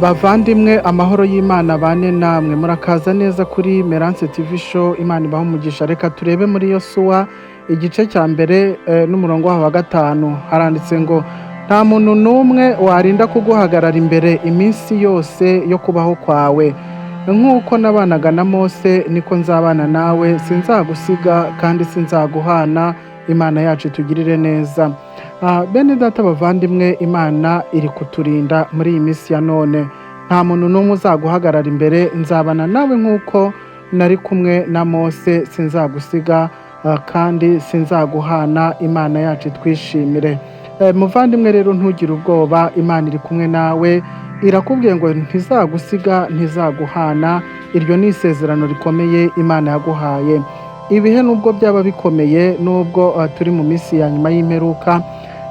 Bavandimwe, amahoro y'Imana bane namwe. Murakaza neza kuri Merance TV Show. Imana ibaha umugisha. Reka turebe muri Yosuwa igice cya mbere n'umurongo waho wa gatanu. Haranditse ngo: "Nta muntu n'umwe warinda kuguhagarara imbere iminsi yose yo kubaho kwawe. Nk'uko nabanaga na Mose, niko nzabana nawe, sinzagusiga kandi sinzaguhana." Imana yacu itugirire neza. Bene data, bavandimwe, Imana iri kuturinda muri iyi minsi ya none. Nta muntu n'umwe uzaguhagarara imbere. Nzabana nawe nk'uko nari kumwe na Mose, sinzagusiga kandi sinzaguhana. Imana yacu itwishimire. Muvandimwe rero, ntugire ubwoba, Imana iri kumwe nawe. Irakubwiye ngo ntizagusiga, ntizaguhana. Iryo ni isezerano rikomeye Imana yaguhaye. Ibihe nubwo byaba bikomeye, nubwo turi mu minsi ya nyuma y'imperuka,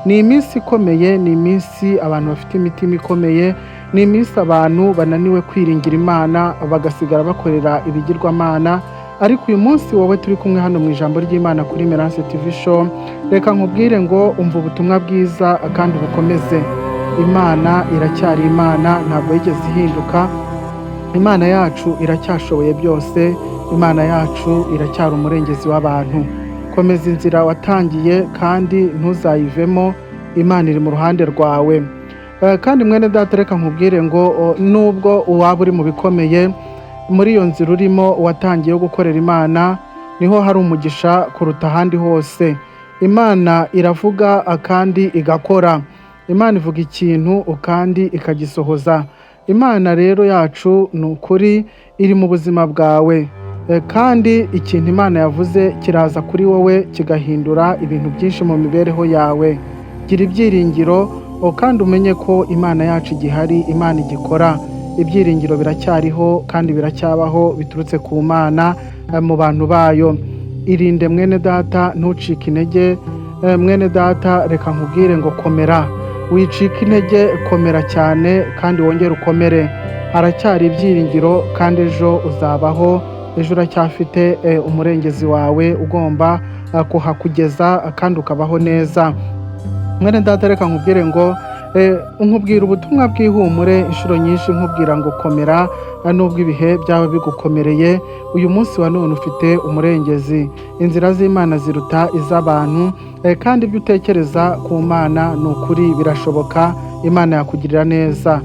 ni iminsi ikomeye, ni iminsi abantu bafite imitima ikomeye, ni iminsi abantu bananiwe kwiringira Imana, bagasigara bakorera ibigirwamana. Ariko uyu munsi wowe turi kumwe hano mu ijambo ry'Imana kuri Merance TV Show, reka nkubwire ngo umva ubutumwa bwiza kandi ubukomeze. Imana iracyari Imana, ntabwo yigeze ihinduka. Imana yacu iracyashoboye byose. Imana yacu iracyari umurengezi w'abantu. Komeza inzira watangiye kandi ntuzayivemo. Imana iri mu ruhande rwawe. Kandi mwene data, reka nkubwire ngo nubwo uwaba uri mu bikomeye, muri iyo nzira urimo watangiye yo gukorera Imana, niho hari umugisha kuruta ahandi hose. Imana iravuga kandi igakora. Imana ivuga ikintu kandi ikagisohoza. Imana rero yacu ni ukuri iri mu buzima bwawe. Kandi ikintu Imana yavuze kiraza kuri wowe kigahindura ibintu byinshi mu mibereho yawe. Gira ibyiringiro kandi umenye ko Imana yacu igihari, Imana igikora. Ibyiringiro biracyariho kandi biracyabaho biturutse ku Mana mu bantu bayo. Irinde mwene data, ntucike intege. Mwene data, reka nkubwire ngo komera, wicika intege, komera cyane kandi wongere ukomere. Haracyari ibyiringiro kandi ejo uzabaho, ejo uracyafite umurengezi wawe ugomba kuhakugeza kandi ukabaho neza. Mwene data, reka nkubwire ngo nkubwira ubutumwa bw'ihumure inshuro nyinshi, nkubwira ngo komera nubwo ibihe byaba bigukomereye. Uyu munsi wa none ufite umurengezi. Inzira z'Imana ziruta iz'abantu, kandi ibyo utekereza ku Mana ni ukuri birashoboka. Imana yakugirira neza.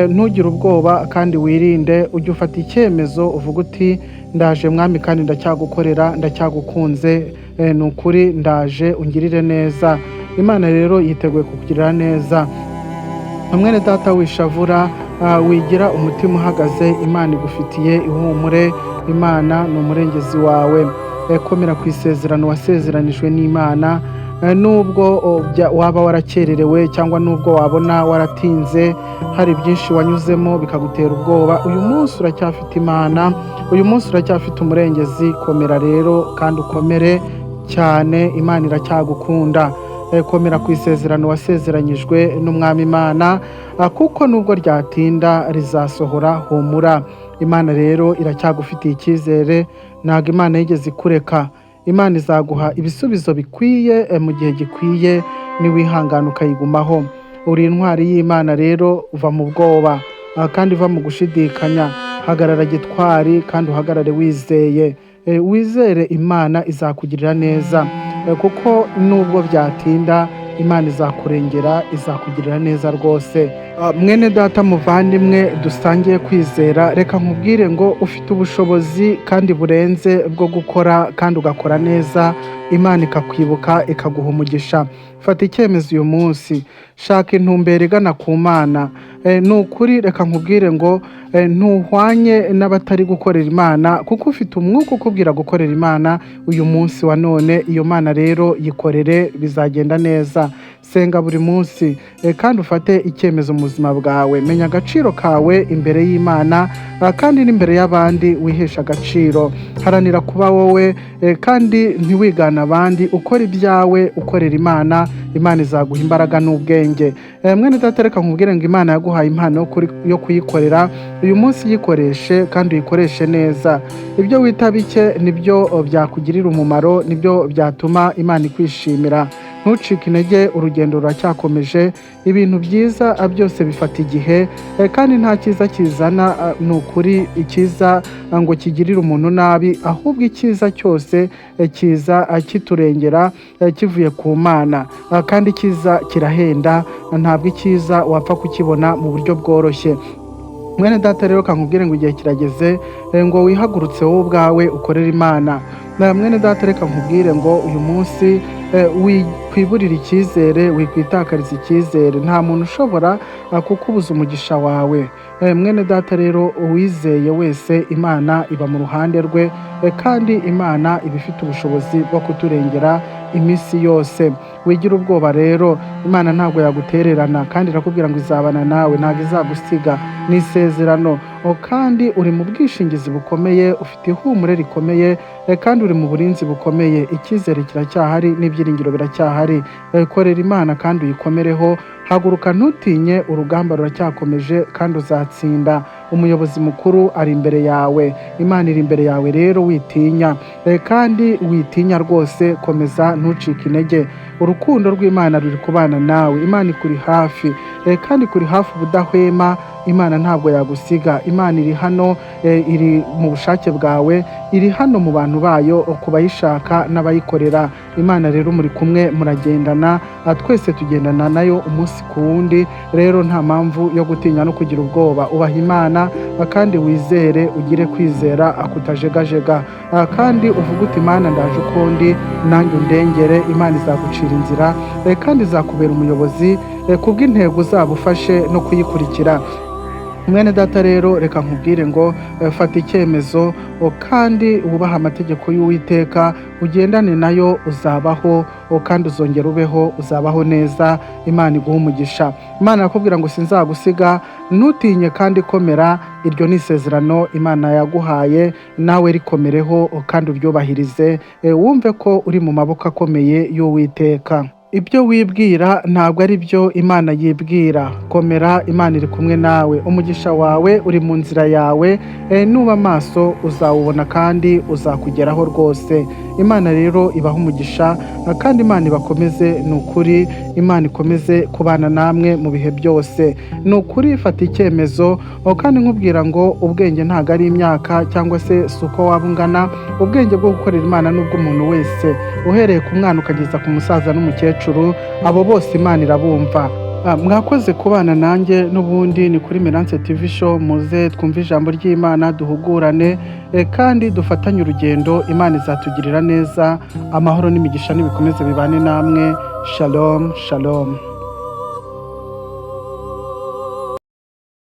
Ntugire ubwoba kandi wirinde, ujye ufata icyemezo uvuga uti: "Ndaje Mwami, kandi ndacyagukorera, ndacyagukunze, ni ukuri ndaje ungirire neza." Imana rero yiteguye kukugirira neza. Mwene data, wishavura, wigira umutima uhagaze. Imana igufitiye ihumure. Imana ni umurengezi wawe. Komera ku isezerano wasezeranijwe n'Imana. Nubwo waba warakererewe cyangwa nubwo wabona waratinze, hari byinshi wanyuzemo bikagutera ubwoba, uyu munsi uracyafite Imana, uyu munsi uracyafite umurengezi. Komera rero kandi ukomere cyane, Imana iracyagukunda. Komera ku isezerano wasezeranyijwe n'Umwami Imana, kuko nubwo ryatinda rizasohora. Humura, Imana rero iracyagufitiye icyizere. Ntabwo Imana yigeze ikureka. Imana izaguha ibisubizo bikwiye mu gihe gikwiye niwihangana ukayigumaho. Uri intwari y'Imana rero, uva mu bwoba kandi uva mu gushidikanya. Hagarara gitwari kandi uhagarare wizeye. Wizere Imana izakugirira neza, kuko nubwo byatinda, Imana izakurengera, izakugirira neza rwose. Mwene data, muvandimwe dusangiye kwizera, reka nkubwire ngo ufite ubushobozi kandi burenze bwo gukora kandi ugakora neza, Imana ikakwibuka, ikaguha umugisha. Fata icyemezo uyu munsi, shaka intumbero igana ku Mana. Ni ukuri, reka nkubwire ngo ntuhwanye n'abatari gukorera Imana, kuko ufite umwuka ukubwira gukorera Imana uyu munsi wa none. Iyo Mana rero yikorere, bizagenda neza. Senga buri munsi kandi ufate icyemezo mu buzima bwawe. Menya agaciro kawe imbere y'Imana kandi n'imbere y'abandi wihesha agaciro. Haranira kuba wowe kandi ntiwigane abandi. Ukora ibyawe, ukorera Imana, Imana izaguha imbaraga n'ubwenge. Mwene data, reka nkubwire ngo Imana yaguhaye impano yo kuyikorera. Uyu munsi yikoreshe kandi uyikoreshe neza. Ibyo wita bike nibyo byakugirira umumaro, nibyo byatuma Imana ikwishimira. Ntucike intege, urugendo ruracyakomeje. Ibintu byiza byose bifata igihe, kandi nta cyiza kizana, ni ukuri icyiza ngo kigirire umuntu nabi, ahubwo icyiza cyose kiza kiturengera, kivuye ku Mana. Kandi icyiza kirahenda, ntabwo icyiza wapfa kukibona mu buryo bworoshye. Mwene data rero, kankubwire ngo igihe kirageze ngo wihagurutse wowe ubwawe ukorere Imana. Na mwene data, reka nkubwire ngo uyu munsi wikwiburira icyizere, wikwitakariza icyizere. Nta muntu ushobora kukubuza umugisha wawe. Mwene data rero, uwizeye wese Imana iba mu ruhande rwe, kandi Imana iba ifite ubushobozi bwo kuturengera iminsi yose. Wigira ubwoba rero, Imana ntabwo yagutererana, kandi irakubwira ngo izabana nawe, ntabwo izagusiga, ni isezerano. Kandi uri mu bwishingizi bukomeye, ufite ihumure rikomeye, kandi uri mu burinzi bukomeye. Icyizere kiracyahari n'ibyiringiro biracyahari. Korera Imana kandi uyikomereho. Haguruka, ntutinye, urugamba ruracyakomeje kandi uzatsinda. Umuyobozi mukuru ari imbere yawe, Imana iri imbere yawe. Rero witinya, kandi witinya rwose, komeza, ntucike intege. Urukundo rw'Imana ruri kubana nawe, Imana ikuri hafi, kandi ikuri hafi ubudahwema. Imana ntabwo yagusiga. Imana iri hano, iri mu bushake bwawe, iri hano mu bantu bayo, ku bayishaka n'abayikorera. Imana rero muri kumwe, muragendana, twese tugendana nayo umunsi ku wundi. Rero nta mpamvu yo gutinya no kugira ubwoba. Ubaha Imana, kandi wizere, ugire kwizera kutajegajega, kandi uvuge uti: "Imana, ndaje ukundi, nanjye undengere." Imana izagucira inzira, kandi izakubera umuyobozi kubw'intego uzaba ufashe no kuyikurikira. Mwene data rero, reka nkubwire ngo fata icyemezo, kandi wubahe amategeko y'Uwiteka, ugendane nayo, uzabaho, kandi uzongera ubeho, uzabaho neza. Imana iguha umugisha. Imana irakubwira ngo sinzagusiga, ntutinye kandi komera. Iryo ni isezerano Imana yaguhaye, nawe rikomereho kandi uryubahirize, wumve ko uri mu maboko akomeye y'Uwiteka. Ibyo wibwira ntabwo ari byo Imana yibwira. Komera, Imana iri kumwe nawe. Umugisha wawe uri mu nzira yawe, nuba amaso uzawubona kandi uzakugeraho rwose. Imana rero ibaha umugisha, kandi Imana ibakomeze. Ni ukuri, Imana ikomeze kubana namwe mu bihe byose. Ni ukuri, fata icyemezo, kandi nkubwira ngo ubwenge ntabwo ari imyaka cyangwa se si uko waba ungana. Ubwenge bwo gukorera Imana n'ubw'umuntu wese, uhereye ku mwana ukageza ku musaza n'umukecuru, abo bose Imana irabumva. Mwakoze kubana nanjye n'ubundi ni kuri Merance TV Show. Muze twumve ijambo ry'Imana, duhugurane, kandi dufatanye urugendo. Imana izatugirira neza. Amahoro n'imigisha nibikomeze bibane namwe. Shalom, shalom.